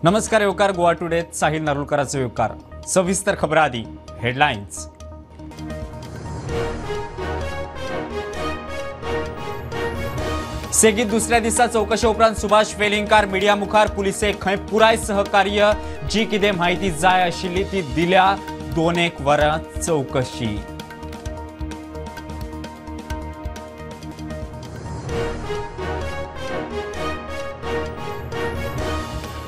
नमस्कार येवकार गोवा टुडे साहिल नारुलकराचो येवकार। सविस्तर खबरां आदी हेडलायन्स। सेगीत दुसऱ्या दिसा चौकशे उपरांत सुभाष वेलिंगकार मिडिया मुखार पुलिसेक खंय पुराय सहकार्य, जी कितें म्हायती जाय आशिल्ली ती दिल्या। 2-1 वरां चौकशी।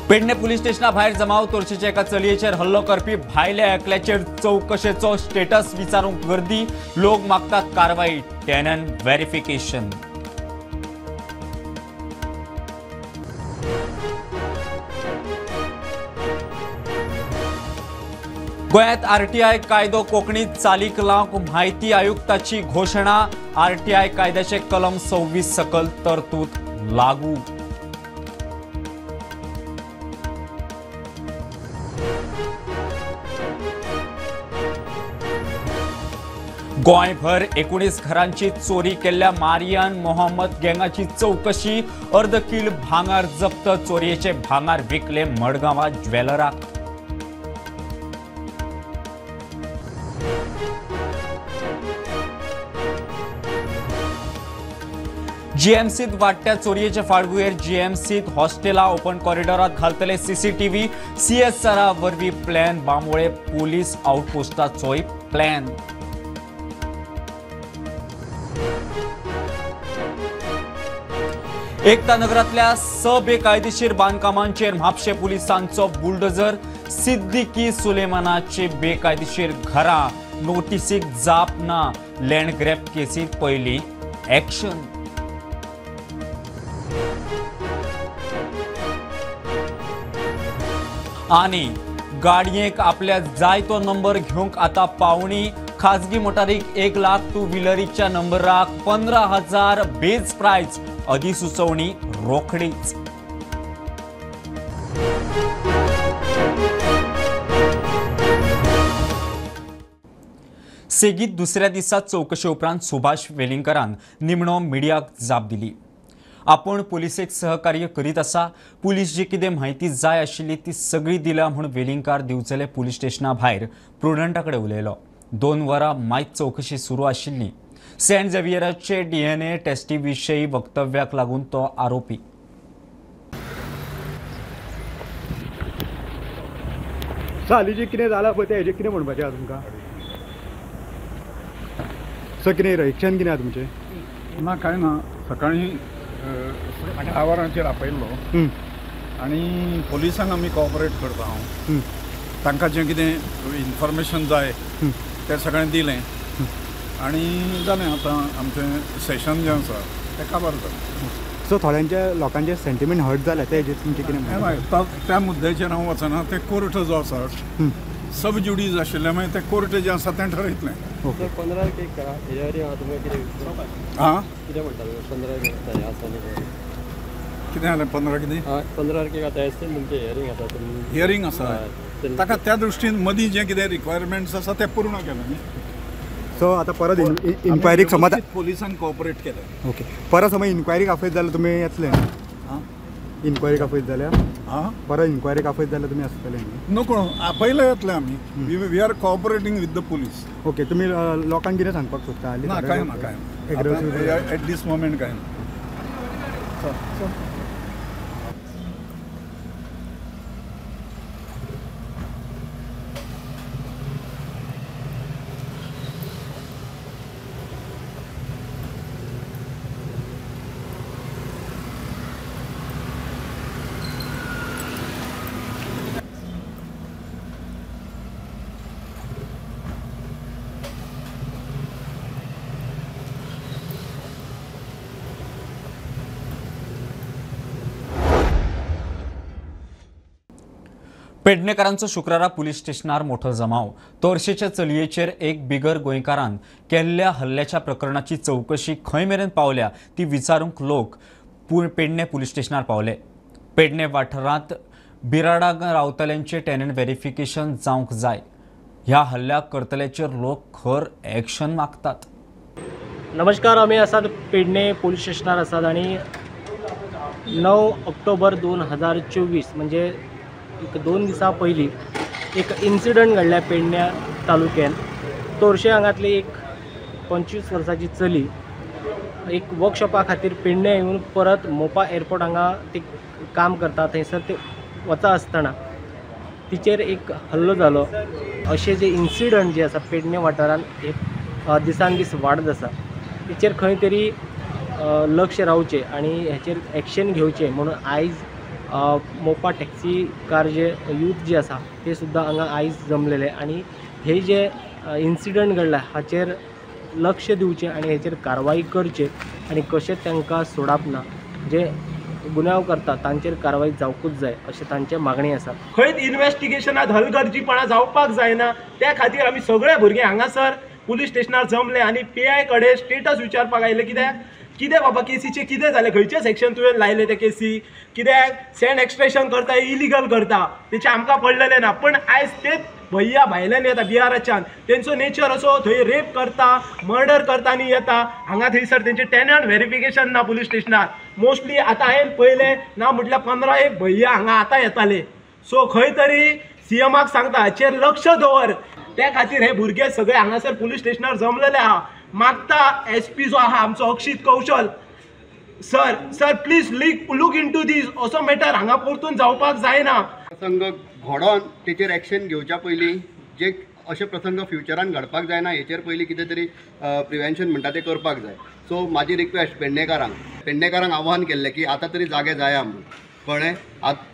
पेडणे पुलीस स्टेशना भायर जमाव, तोरशेच्या एका चलयेचेर हल्लो करपी भायल्या एकल्याचेर चौकशेचो स्टेटस विचारूंक गर्दी, लोक मागतात कारवाई, टेनंट व्हेरिफिकेशन। गोंयांत आरटीआय कायदो कोंकणीत चालीक लावंक म्हायती आयुक्ताची घोशणा, आरटीआय कायद्याचे कलम 26 सकल तरतूद लागू। गोंयभर 19 घरांची चोरी केल्ल्या मारियान मोहम्मद गँगाची चौकशी, अर्द किल भांगार जप्त, चोरयेचे भांगार विकले मडगांवा ज्वेलराक। जीएमसीत वाडट्या चोरयेचे फाटभुंयेर जीएमसीत हॉस्टेला ओपन कॉरिडॉरात घालतले सीसीटीव्ही, सीएसआरा वरवीं प्लॅन, बांबोळे पुलीस आउटपोस्टाचोय प्लॅन। एकता नगरातल्या 6 बेकायदेशीर बांदकामांचेर म्हापशें पुलिसांचो बुलडोजर, सिद्दीकी सुलेमानाची बेकायदेशीर घरां, नोटीसीक जाप ना, लँड ग्रॅब केसीत पयली ऍक्शन। आनी गाडयेक आपल्या जाय तो नंबर घेवंक आतां पावणी, खाजगी मोटारीक 1 लाख, टू व्हिलरीच्या नंबराक 15,000 बेज प्रायस, अधिसुचोवणी रोखडीच। सेगीत दुसऱ्या दिसा चौकशे उपरांत सुभाष वेलिंगकारान निमणो मिडियाक जाप दिली। आपूण पुलिसेक सहकार्य करीत आसा, पुलीस जी कितें म्हायती जाय आशिल्ली ती सगळी दिल्या म्हूण वेलिंगकार दिवचले पुलीस स्टेशना भायर प्रुडंटा कडेन उलयलो। 2 वरां मायत चौकशी सुरू आशिल्ली। सेंट झेवियराचे डीएनए टेस्टी विशयी वक्तव्याक लागून तो आरोपी। सालीचे कितें जालां पळय तें हेजें कितें म्हणपाचें आसा तुमकां? सर कितें रिएक्शन कितें आसा तुमचें? ना कांय ना, सकाळीं 10 वरांचेर आपयल्लो आनी पोलिसांक आमी कॉपरेट करता हांव, तांकां जें कितें इन्फॉर्मेशन जाय तें सगळें दिलें आनी जालें। आतां आमचें सेशन जें आसा तें काबार जालें। सो थोड्यांच्या लोकांचे सेंटिमेंट हर्ट जाले ते तुमचें कितें? त्या मुद्द्याचेर हांव वचना, तें कोर्ट जो आसा सब ज्युडीज आशिल्लें, मागीर तें कोर्ट जें आसा तें ठरयतलें। 15 आं कितें म्हणटा 15 कितें जालें? 15 कितें 15 तारखेक आतां तुमचें हियरींग आसा, हियरींग आसा ताका त्या दृश्टीन मदीं जें कितें रिक्वायरमेंट्स आसा तें पूर्ण केलें न्ही। सो आतां परत इन्क्वायरीक समज पुलिसांक कॉपरेट केलें। ओके, परत समज इन्क्वायरीक आपयत जाल्यार तुमी येतले? इन्क्वायरीक आपयत जाल्यार परत इन्क्वायरीक आपयत जाल्यार तुमी आसतले? नको, आपयले येतले आमी, we are cooperating with the police. Okay, तुमी लोकांक कितें सांगपाक सोदता? ना कांय ना, कांय ना एट दीस मोमेंट कांय ना। पेडणेकारांचो शुक्रारा पुलीस स्टेशनार मोठो जमाव, तोरशेच्या चलयेचेर एक बिगर गोंयकारान केल्ल्या हल्ल्याच्या प्रकरणाची चौकशी खंय मेरेन पावल्या ती विचारूंक लोक पेडणे पुलीस स्टेशनार पावले। पेडणे वाठारांत बिराडाक रावतल्यांचे टेनंट व्हेरिफिकेशन जावंक जाय, ह्या हल्ल्याक करतल्याचेर लोक खर एक्शन मागतात। नमस्कार, आमी आसात पेडणे पुलीस स्टेशनार आसात आनी 9 ऑक्टोबर 2024 म्हणजे एक 2 दिसां पयलीं एक इन्सिडंट घडल्या पेडण्या तालुक्यान. तोरशे हांगातली एक 25 वर्साची चली एक वर्कशॉपा खातीर पेडण्या येवन परत मोपा एअरपोर्ट हांगा ती काम करता, थंयसर ते वता आसतना तिचेर एक हल्लो जालो. अशे जे इन्सिडंट जे आसा पेडणे वाठारांत हे दिसान दीस वाडत आसा, तिचेर खंय तरी लक्ष रावचें आनी हेचेर एक्शन घेवचें म्हणून आयज मोपा टॅक्सी कार जे यूथ जे आसा ते सुद्दां हांगा आयज जमलेले आनी हे जे इन्सिडंट घडला हाचेर लक्ष दिवचें आनी हेचेर कारवाई करचे आनी कशें तांकां सोडप ना, जे गुन्यांव करता तांचेर कारवाई जावकूच जाय अशें तांचे मागणी आसा. खंयच इन्वेस्टिगेशनात हलगर्जीपणां जावपाक जायना, त्या खातीर आमी सगळे भुरगे हांगासर पुलीस स्टेशनार जमले आनी पी I कडेन स्टेटस विचारपाक आयले कित्याक कितें बाबा केसीचें कितें जालें, खंयचें सेक्शन तुवें लायलें ते केसी, कित्याक सँड एक्सट्रेशन करता, इलिगल करता, तेचें आमकां पडलेलें ना. पण आयज तेच भैया भायल्यान येता बिहाराच्यान, तेंचो नेचर असो थंय रेप करता, मर्डर करता आनी येता हांगा. थंयसर तेंचें टेनंट व्हेरिफिकेशन ना पुलीस स्टेशनार. मोस्टली आतां हांवें पळयलें ना म्हटल्यार 15 एक भैया हांगा आतां येताले. सो खंय तरी सी एमाक सांगता हाचेर लक्ष दवर. त्या खातीर हे भुरगे सगळे हांगासर पुलीस स्टेशनार जमलेले आहा. मागता एस पी जो आहा आमचो Akshit Kaushal sir, sir please look into this, असो मॅटर हांगा परतून जावपाक जायना. प्रसंग घडोवन तेचेर एक्शन घेवच्या पयलीं जे अशे प्रसंग फ्युचरान घडपाक जायना हेचेर पयलीं कितें तरी प्रिवेन्शन म्हणटा तें करपाक जाय. सो म्हाजी रिक्वेस्ट पेडणेकारांक आव्हान केल्लें की आतां तरी जागे जाया म्हणून, कळ्ळें?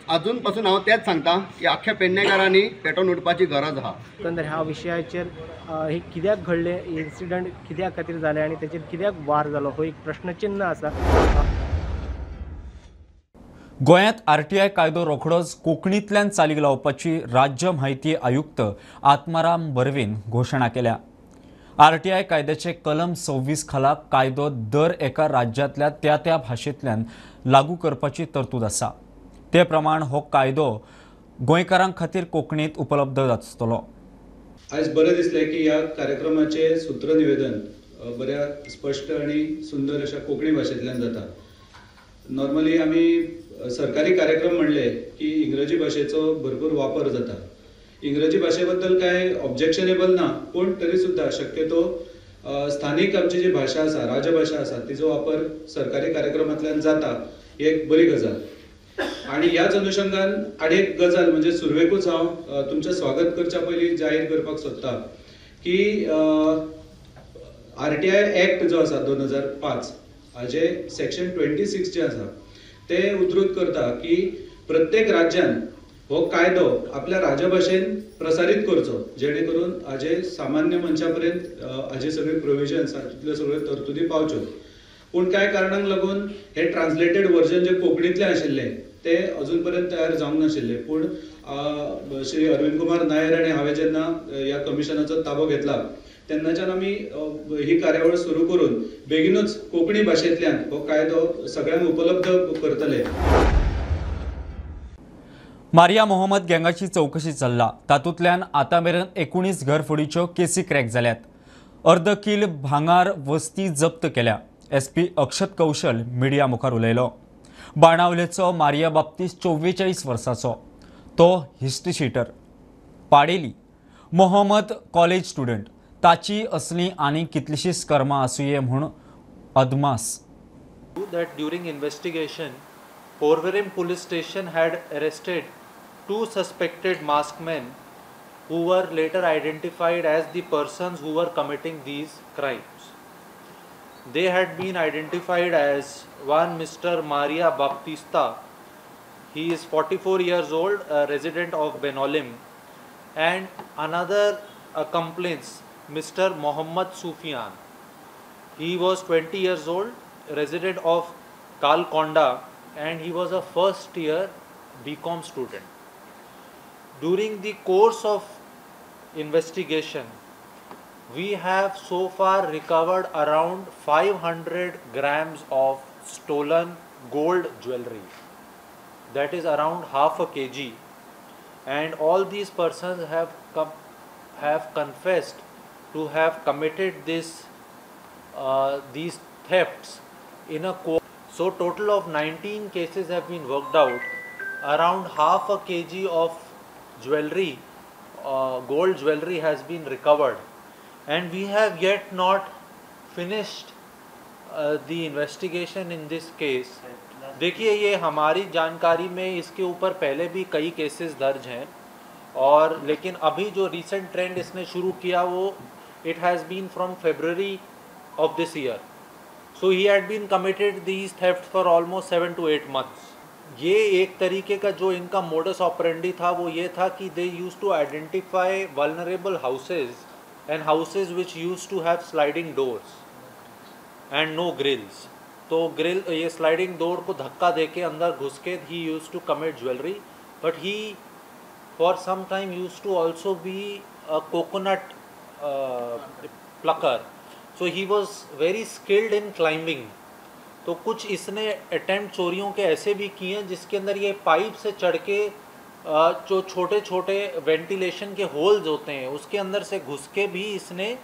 आजून पासून हांव तेंच सांगता की आख्ख्या पेडणेकारांनी पेटोवन उठपाची गरज आहा. एकंदर ह्या विशयाचेर हे कित्याक घडलें, इन्सिडंट कित्याक खातीर जालें आनी तेचेर कित्याक वार जालो हो एक प्रश्नचिन्ह आसा. गोंयांत आरटीआय कायदो रोखडोच कोंकणींतल्यान चालीक लावपाची राज्य म्हायती आयुक्त आत्माराम बर्वेन घोशणा केल्या. आरटीआय कायद्याचे कलम 26 खाला कायदो दर एका राज्यांतल्या त्या त्या भाशेंतल्यान लागू करपाची तरतूद आसा. ते प्रमाण हो कायदो गोंयकारां खातीर कोंकणींत उपलब्ध आसतलो. आयज बरें दिसलें की ह्या कार्यक्रमाचें सूत्रनिवेदन बऱ्या स्पश्ट आनी सुंदर अशा कोंकणी भाशेंतल्यान जाता. नॉर्मली आमी सरकारी कार्यक्रम म्हणले की इंग्रजी भाशेचो भरपूर वापर जाता. इंग्रजी भाशे बद्दल कांय ऑब्जेक्शनेबल ना, पूण तरी सुद्दां शक्यतो स्थानीक आमची जी भाशा आसा, राजभाशा आसा, तिचो वापर सरकारी कार्यक्रमांतल्यान जाता ही एक बरी गजाल. आनी ह्याच अनुशंगान आनी एक गजाल म्हणजे सुरवेकूच हांव तुमचें स्वागत करच्या पयलीं जाहीर करपाक सोदता की आरटीआय एक्ट जो आसा 2005 हाजे सेक्शन 26 जे आसा ते उद्धृत करता की प्रत्येक राज्यान हो कायदो आपल्या राजभाशेन प्रसारीत करचो, जेणे करून हाजे सामान्य मनशा पर्यंत हाजे सगळे प्रोविजन्स, हातूंतल्यो सगळ्यो तरतुदी पावच्यो. पूण कांय कारणांक लागून हे ट्रान्सलेटेड वर्जन जे कोंकणींतलें आशिल्लें ते अजून पर्यंत तयार जावंक नाशिल्लें. पूण श्री अरविंद कुमार नायर आनी हांवें जेन्ना ह्या कमिशनाचो ताबो घेतला तेन्नाच्यान आमी ही कार्यावळ सुरू करून बेगीनूच कोंकणी भाशेंतल्यान हो कायदो सगळ्यांक उपलब्ध करतले. मारिया मोहम्मद गँगाची चौकशी चल्ला. तातूंतल्यान आतां मेरेन 19 घरफोडीच्यो केसी क्रॅक जाल्यात. अर्द कील भांगार वस्ती जप्त केल्या. एसपी अक्षत कौशल मिडिया मुखार उलयलो. बाणावलेचो मारिया बाप्तीस 44 वर्साचो, तो history sheeter, Padeli Mohammed college student. ताची असली आनी कितलीशीच कर्मां आसुये म्हूण अदमास. That during investigation, Porvorim police station had arrested 2 suspected masked men who were later identified as the persons who were committing these crimes. They had been identified as one Mr. Maria Baptista. He is 44 years old, a resident of Benaulim, and another accomplice, Mr. Mohammad Sufian. He was 20 years old, resident of Kalkonda, and he was a first year BCom student. During the course of investigation, we have so far recovered around 500 grams of stolen gold jewelry, that is around half a kg, and all these persons have confessed to have committed this these thefts in a court. So total of 19 cases have been worked out, around half a kg of jewellery, gold jewellery has been recovered and we have yet not finished the investigation in this case. देखिए, ये हमारी जानकारी में इसके ऊपर पहले भी कई केसेस दर्ज हैं और लेकिन अभी जो रिसेंट ट्रेंड इसने शुरू किया वो it has been from February of this year. So he had been committed these theft for almost 7 to 8 months. ये एक तरीके का जो इनका मोडस ऑपरेंडी था वो ये था कि they used to identify vulnerable houses and houses which used to have sliding doors and no grills. तो ग्रिल, ये स्लाइडिंग डोर को धक्का दे के अंदर घुस K he used to commit jewellery, but he for some time used to also be a coconut plucker. So he was very skilled in climbing. तो कुछ इसने attempt चोरियों K ऐसे भी किए हैं जिसके अंदर ये पाइप से चढ़ के जो छोटे छोटे वेंटिलेशन के होल्स होते हैं उसके अंदर से घुस के भी इसने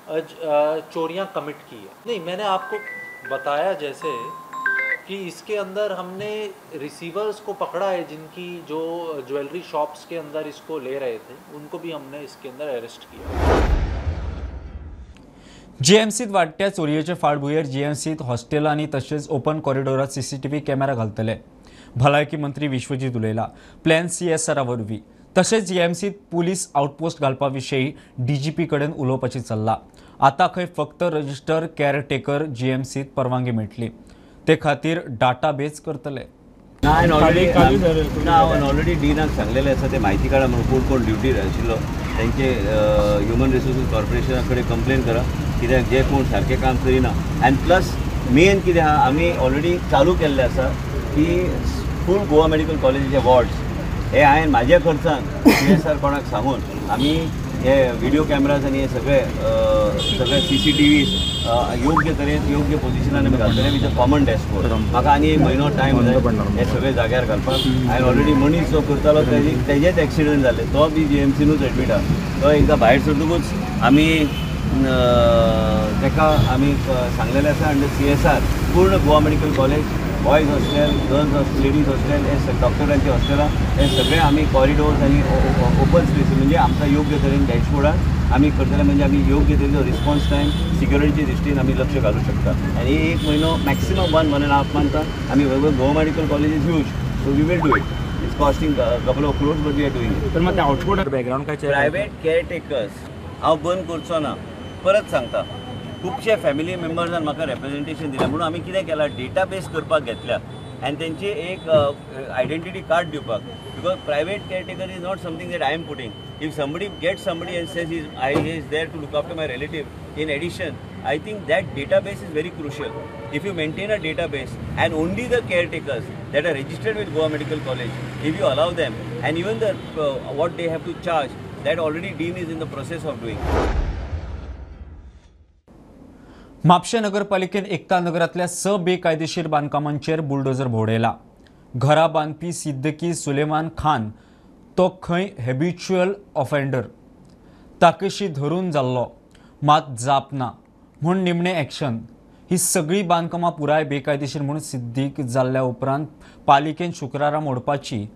चोरियां कमिट की है। नहीं, मैंने आपको बताया जैसे कि इसके अंदर हमने रिसीवर्स को पकड़ा है जिनकी जो ज्वेलरी शॉप्स के अंदर इसको ले रहे थे, उनको भी हमने इसके अंदर अरेस्ट किया। जीएमसीत वाडट्या चोरयेचे फाटभुंयेर जीएमसीत हॉस्टेलांनी तशेंच ओपन कॉरिडोरात सीसीटीव्ही कॅमेरा घालतले। भलायकी मंत्री विश्वजीत उलयला प्लॅन सीएसआरा वरवीं तशेंच जीएमसीत पुलीस आउटपोस्ट घालपा विशीं डीजीपी कडेन उलोवपाचें चल्लां। आतां खंय फक्त रजिस्टर केअरटेकर जीएमसीत परवानगी मेळटली, ते खातीर डाटाबेस करतले। ना हांवें ऑलरेडी डीनाक सांगलेलें आसा, ते म्हायती काडा म्हणून कोण कोण ड्युटीर आशिल्लो तांचे ह्युमन रिसोर्सीस कॉर्पोरेशना कडेन कंप्लेन करा, कित्याक जे कोण सारकें काम करिना। आनी प्लस मेन कितें आहा, आमी ऑलरेडी चालू केल्लें आसा की फूल गोवा मेडिकल कॉलेजीचे वॉर्ड्स हे हांवें म्हाज्या खर्चान सी एस आर कोणाक सांगून आमी हे व्हिडियो कॅमेराज आनी हे सगळे सगळे सी सी टी व्हीज योग्य तरेन योग्य पोजिशनान आमी घालतले विथ अ कॉमन डॅशबोर्ड। म्हाका आनी एक म्हयनो टायम जाय हे सगळे जाग्यार घालपाक। हांवें ऑलरेडी मनीस जो करतालो तेजेच एक्सिडंट जाले, तो बी जी एम सीनूच एडमीट आहा। तो एकदां भायर सरतकूच आमी ताका आमी सांगलेलें आसा अंडर सी एस आर पूर्ण Goa medical college, boys hostel, girls hostel, ladies hostel, हे डॉक्टरांचे हॉस्टेलां हे सगळे आमी कॉरिडोर्स आनी ओपन स्पेसीस म्हणजे आमकां योग्य तरेन डॅशबोर्डार आमी करतले, म्हणजे आमी योग्य तरेचो रिस्पॉन्स टायम सिक्युरिटीचे दृश्टीन आमी लक्ष घालूं शकता। आनी एक म्हयनो मॅक्सिमम 1.5 मंथान आमी Goa medical college is huge, so we will do it. It's costing couple of crores but we are doing it. तर मग आउटपुट बॅकग्राऊंड काय प्रायव्हेट केअरटेकर्स हांव बंद करचो ना, परत सांगता। खुबशे फॅमिली मेंबर्सान म्हाका रेप्रेजेंटेशन दिलां म्हणून आमी कितें केलां, डेटाबेस करपाक घेतल्या आनी तेंची एक आयडेंटिटी कार्ड दिवपाक, because private caretaker is not something that I am putting. If somebody gets somebody and says is I is there to look after my relative, in addition I think that database is very crucial. If you maintain a database and only the caretakers that are registered with Goa Medical College, if you allow them and even the what they have to charge, that already dean is in the process of doing. Mapusa नगरपालिकेन एकता नगरातल्या 6 बेकायदेशीर बांदकामांचेर bulldozer भोंवडायला। घरा बांदपी सिद्दकी सुलेमान खान तो खंय habitual offender, Takeshi धरून जाल्लो मात जाप ना म्हूण निमणें एक्शन। ही सगळीं बांदकामां पुराय बेकायदेशीर म्हूण सिद्धीक जाल्ल्या उपरांत पालिकेन शुक्रारा मोडपाची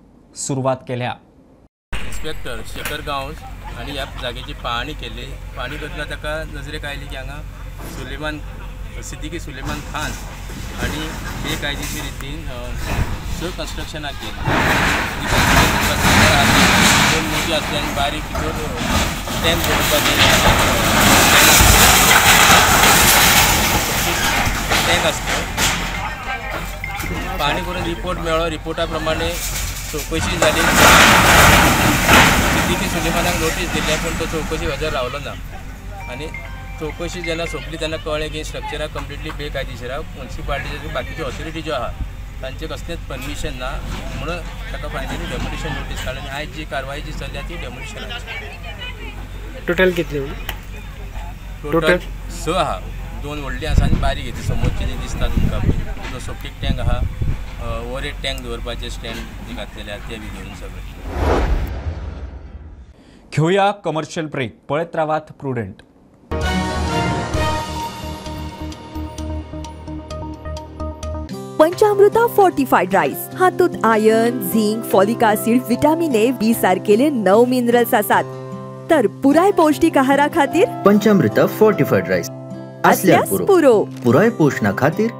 सुरवात केल्या। इन्स्पेक्टर शेखर गांवस आनी ह्या जागेची पाहणी केली। पाहणी करतना ताका नजरेक आयली की हांगा सुलेमान सिद्दीकी सुलेमान खान आनी बेकायदेशीर रितीन 6 कन्स्ट्रक्शनां केली। दोन मोठी आसली आनी बारीक भितर टँक दवरपाचें टँक आसलो। पाहणी करून रिपोर्ट मेळ्ळो। रिपोर्टा प्रमाणे चवकशी जाली। सिद्दीकी सुलेमानाक नोटीस दिल्या पूण तो चवकशी हजर रावलो ना आनी चवकशी जेन्ना सोंपली तेन्ना कळ्ळें की स्ट्रक्चरां कंप्लिटली बेकायदेशीर आहा। मुन्सिपालिटीचे बाकीच्यो ऑथॉरिटी ज्यो आहा तांचें कसलेंच परमिशन ना म्हणून ताका फायनली डेमोलिशन नोटीस काडली आनी आयज जी कारवाय जी चल्ल्या ती डेमोलिशनाची। टोटल कितली? टोटल 6 आहा, 2 व्हडली आसा आनी बारीक ती समोरची जी दिसता तुमकां पळय, तो सेप्टीक टँक आहा, वर एक टँक दवरपाचे स्टँड जे घातलेले आहा ते बी घेवन सगळें. घेवया कमर्शियल ब्रेक, पळयत रावात प्रुडंट. पंचामृत पंचामृता फोर्टिफाईड राईस हातूंत iron, zinc, folic acid, vitamin A, B सारकेले 9 minerals आसात। तर पुराय पौष्टिक आहारा खातीर पंचामृता फोर्टिफाईड राईस असल्यार पुरो। पुराय पोषणा खातीर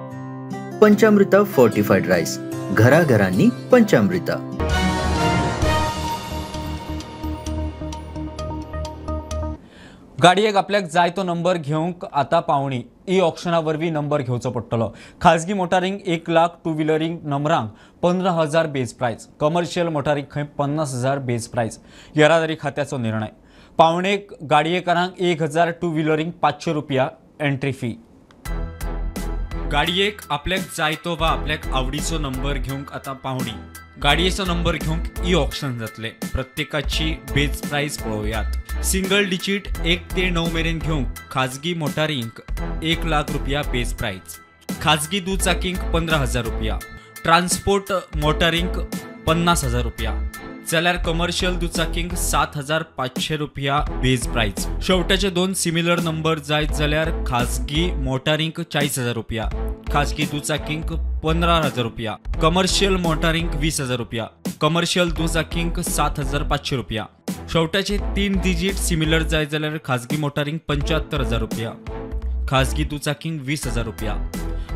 पंचामृता फोर्टिफाईड राईस, घराघरांनी पंचामृता। गाडयेक आपल्याक जाय तो नंबर घेवंक आतां पावणी ई ऑक्शना वरवीं नंबर घेवचो पडटलो। खाजगी मोटारींक 1 लाख, टू व्हिलरींक नंबरांक 15,000 बेज प्रायस, कमर्शियल मोटारींक खंय 50,000 बेज प्रायस। येरादारी खात्याचो निर्णय। पावणेक गाडयेकारांक 1,000, टू व्हिलरींक 500 रुपया एंट्री फी। गाडयेक आपल्याक जाय तो वा आपल्याक आवडीचो नंबर घेवंक आतां पावणी। गाडयेचो नंबर घेवंक ई ऑक्शन जातले। प्रत्येकाची बेज प्रायस पळोवयात। सिंगल डिजीट 1 ते 9 मेरेन घेवंक खाजगी मोटारींक 1 लाख रुपया बेज प्रायस, खाजगी दुचाकींक 15,000 रुपया, ट्रान्सपोर्ट मोटारींक 50,000 रुपया, जाल्यार कमर्शियल दुचाकींक 7,500 रुपया बेज प्रायस। शेवटाचे 2 सिमिलर नंबर जायत जाल्यार खाजगी मोटारींक 40,000 रुपया, खाजगी दुचाकींक 15,000 रुपया, कमर्शियल मोटारींक 20,000 रुपया, कमर्शियल दुचाकींक 7,500 रुपया। शेवटाचे 3 डिजीट सिमिलर जायत जाल्यार खाजगी मोटारींक 75,000 रुपया, खाजगी दुचाकींक 20,000 रुपया,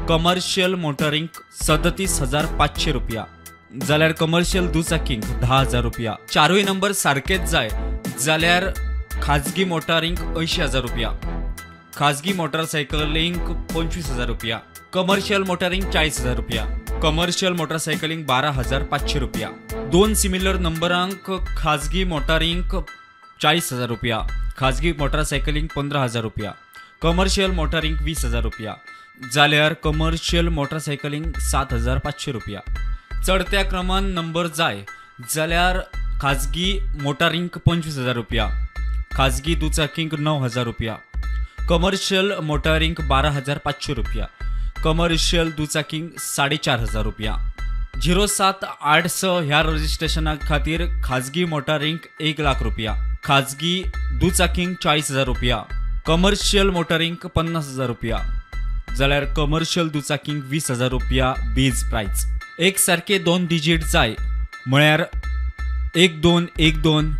कमर्शियल मोटारींक 37,500 रुपया, जाल्यार कमर्शियल दुचाकींक 10,000 रुपया। चारूय नंबर सारकेच जाय जाल्यार खाजगी मोटारींक 80,000 रुपया, खाजगी मोटरसायकलींक 25,000 रुपया, कमर्शियल मोटारींक 40,000 रुपया, कमर्शियल मोटरसायकलींक 12,500 रुपया। 2 सिमिलर नंबरांक खाजगी मोटारींक 40,000 रुपया, खाजगी मोटरसायकलींक 15,000 रुपया, कमर्शियल मोटारींक 20,000 रुपया, जाल्यार कमर्शियल मोटरसायकलींक 7,500 रुपया। चढत्या क्रमान नंबर जाय जाल्यार खाजगी मोटारींक 25,000 रुपया, खाजगी दुचाकींक 9,000 रुपया, कमर्शियल मोटारींक 12,500 रुपया, कमर्शियल दुचाकींक 4,500 रुपया। 0786 ह्या रजिस्ट्रेशना खातीर खाजगी मोटारींक 1 लाख रुपया, खाजगी दुचाकींक 40,000 रुपया, कमर्शियल मोटारींक 50,000 रुपया, जाल्यार कमर्शियल दुचाकींक 20,000 रुपया बेज प्रायस। एक सारके 2 डिजीट जाय म्हळ्यार 1 2 1 2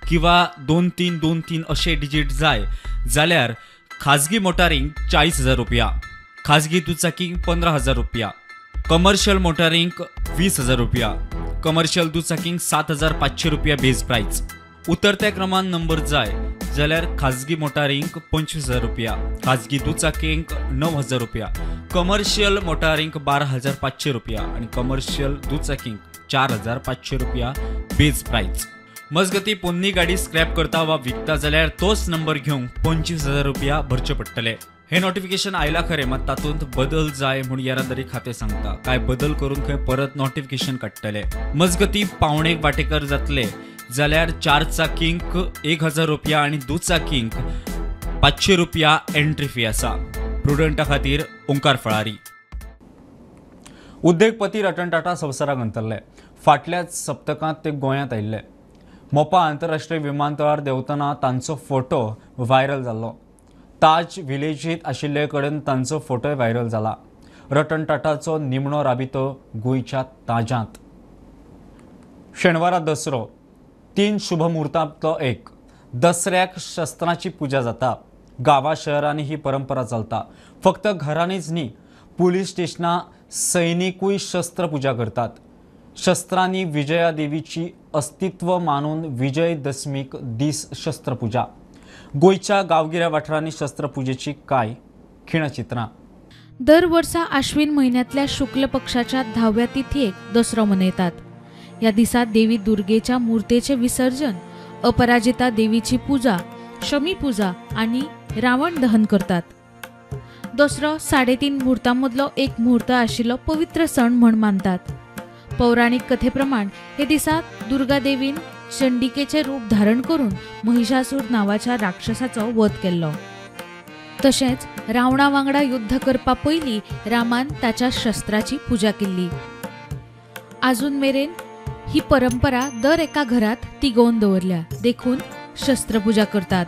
किंवा 2 3 2 3 अशे डिजीट जाय जाल्यार खाजगी मोटारींक 40,000 रुपया, खाजगी दुचाकींक 15,000 रुपया, कमर्शियल मोटारींक 20,000 रुपया, कमर्शियल दुचाकींक 7,500 रुपया बेज प्रायस। उतरत्या क्रमान नंबर जाय जाल्यार खाजगी मोटारींक 25,000 रुपया, खाजगी दुचाकींक 9,000 रुपया, कमर्शियल मोटारींक 12,500 रुपया आनी कमर्शियल दुचाकींक 4,500 रुपया बेज प्रायस। मजगती पोन्नी गाडी स्क्रॅप करता वा विकता जाल्यार तोच नंबर घेवंक 25,000 रुपया भरचे पडटले। हे नोटिफिकेशन आयला खरें, मात तातूंत बदल जाय म्हूण येरादारी खातें सांगता। काय बदल करून खंय परत नोटिफिकेशन काडटले। मजगती पावणेक वाटेकर जातले जाल्यार 4 चाकींक 1,000 रुपया आनी दुचाकींक 500 रुपया एंट्री फी आसा। प्रुडंटा खातीर ओंकार फळारी। उद्देगपती रतन टाटा संवसाराक अंतरले। फाटल्याच सप्तकांत ते गोंयांत आयिल्ले। मोपा आंतरराष्ट्रीय विमानतळार देंवतना तांचो फोटो व्हायरल जाल्लो। ताज विलेजींत आशिल्ले कडेन तांचो फोटोय व्हायरल जाला। रतन टाटाचो निमणो राबितो गोंयच्या ताजांत। शेनवारा दसरो 3 शुभ मुहूर्तांतलो एक। दसऱ्याक शस्त्रांची पुजा जाता। गांवा शहरांनी ही परंपरा चलता। फक्त घरांनीच न्ही, पुलीस स्टेशनां सैनिकूय शस्त्र पुजा करतात। शस्त्रांनी विजयादेवीची अस्तित्व मानून विजयदशमीक दीस शस्त्रपुजा। गोंयच्या गांवगिऱ्या वाठारांनी शस्त्रपुजेची कांय खिणचित्रां। दर वर्सा आश्विन म्हयन्यांतल्या शुक्ल पक्षाच्या 10व्या तिथयेक दसरो मनयतात। ह्या दिसा देवी दुर्गेच्या मूर्तेचें विसर्जन, अपराजिता देवीची पुजा, शमी पुजा आनी रावण दहन करतात। दसरो 3.5 मुहूर्तां मदलो एक मुहूर्त आशिल्लो पवित्र सण म्हण मानतात। पौराणिक कथेप्रमाण हे दिसा दुर्गा देवीन चंडिकेचे रूप धारण करून महिषासूर नावाच्या राक्षसाचो वध केल्लो। तशेंच रावणा वांगडा युद्ध करपा पयलीं रामान ताच्या शस्त्राची पुजा केल्ली। आजून मेरेन ही परंपरा दर एका घरात तिगोवन दवरल्या, देखून शस्त्रपुजा करतात।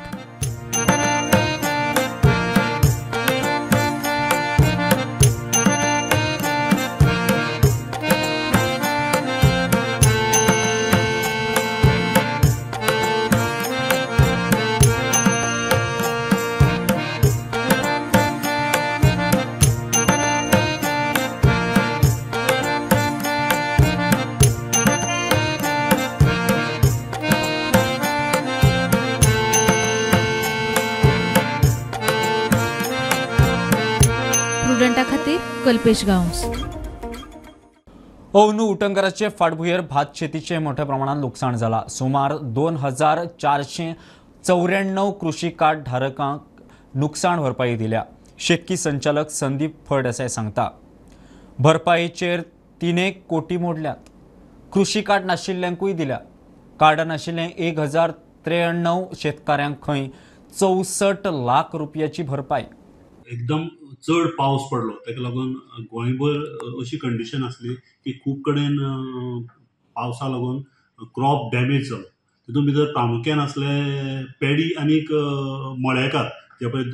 कल्पेश गांवस. अवनू उटंगराचे फाटभुंयेर भात शेतीचें मोठ्या प्रमाणात लुकसाण जालां. सुमार 2494 कृषी कार्ड धारकांक नुकसाण भरपाई दिल्या. शेतकी संचालक संदीप फळदेसाय सांगता, भरपाईचेर 3 कोटी मोडल्यात. कृषी कार्ड नाशिल्ल्यांकूय दिल्या. कार्डां नाशिल्ले 1093 शेतकाऱ्यांक खंय 64 लाख रुपयाची भरपाई. एकदम चड पावस पडलो ताका लागून गोंयभर अशी कंडिशन आसली की खूब कडेन पावसा लागून क्रॉप डॅमेज जालो. तितून भितर प्रामुख्यान आसले पेडी आनीक मळेकार, जे पळय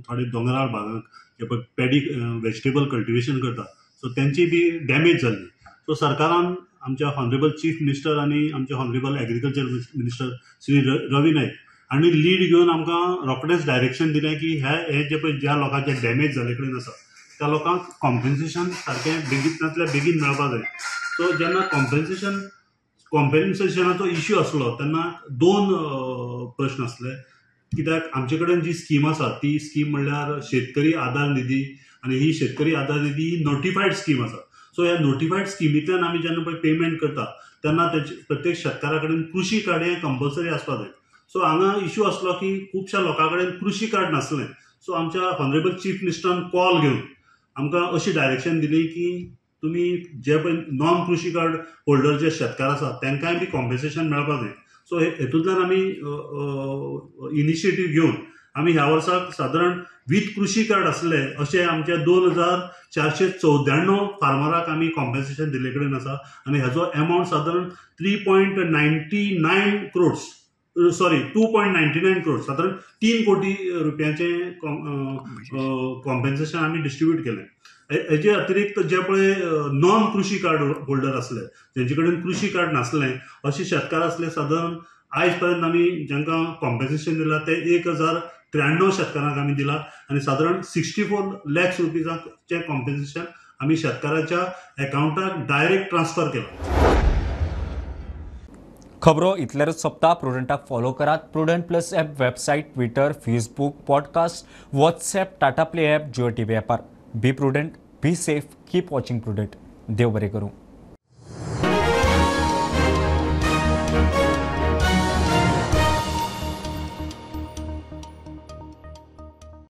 थोडे दोंगराळ भागाक जे पळय पेडी वेजिटेबल कल्टिवेशन करता, सो तेंची बी डॅमेज जाल्ली. सो सरकारान आमच्या हॉनरेबल चीफ मिनिस्टर आनी आमचे honourable agriculture minister Shri Ravi Naik हांणी लीड घेवन आमकां रोखडेंच डायरेक्शन दिलें की हे जे पळय ज्या लोकांचे डॅमेज जाल्ले कडेन आसा त्या लोकांक कॉम्पेन्सेशन सारकें बेगीनातल्या बेगीन मेळपाक जाय. सो जेन्ना कॉम्पेन्सेशनाचो इश्यू आसलो तेन्ना 2 प्रश्न आसले. कित्याक आमचे कडेन जी स्कीम आसा ती स्कीम म्हणल्यार शेतकरी आदार निधी, आनी ही शेतकरी आदार निधी ही नोटिफायड स्कीम आसा. सो ह्या नोटिफायड स्किमींतल्यान आमी जेन्ना पळय पेमेंट करता तेन्ना तेजे प्रत्येक शेतकारा कडेन कृषी कार्ड हें कंपल्सरी आसपाक जाय. सो हांगा इश्यू आसलो की खुबश्या लोकां कडेन कृषी कार्ड नासलें. सो आमच्या हॉनरेबल चीफ मिनिस्टरान कॉल घेवन आमकां अशी डायरेक्शन दिली की तुमी जे पळय नॉन कृषी कार्ड होल्डर जे शेतकार आसा तांकांय बी कॉम्पेन्सेशन मेळपाक जाय. सो हेतूंतल्यान आमी इनिशिएटीव घेवन आमी ह्या वर्साक सादारण विथ कृषी कार्ड आसले अशे आमच्या 2494 फार्मराक आमी कॉम्पेन्सेशन दिल्ले कडेन आसा आनी हेजो एमावंट सादारण 3.99 क्रोड्स, सॉरी 2.99 क्रोड, सादारण 3 कोटी रुपयांचे कॉम्पेन्सेशन आमी डिस्ट्रीब्यूट केलें. हेजे अतिरिक्त जे पळय नॉन कृषी कार्ड होल्डर आसले, जेंचे कडेन कृषी कार्ड नासलें अशे शेतकार आसले, सादारण आयज पर्यंत आमी जांकां कॉम्पेन्सेशन दिलां ते 1093 शेतकारांक आमी दिला आनी सादारण 64 लॅक्स रुपीजाचें कॉम्पेन्सेशन आमी शेतकाराच्या एकावंटाक डायरेक्ट ट्रान्सफर केलां. खबरो इतल्यारच सोंपता. प्रुडंटाक फॉलो करात. Prudent plus app, website, Twitter, Facebook, podcast, WhatsApp, Tata Play app, Jio TV ॲपार. Be prudent, be safe, keep watching Prudent. देव बरें करूं.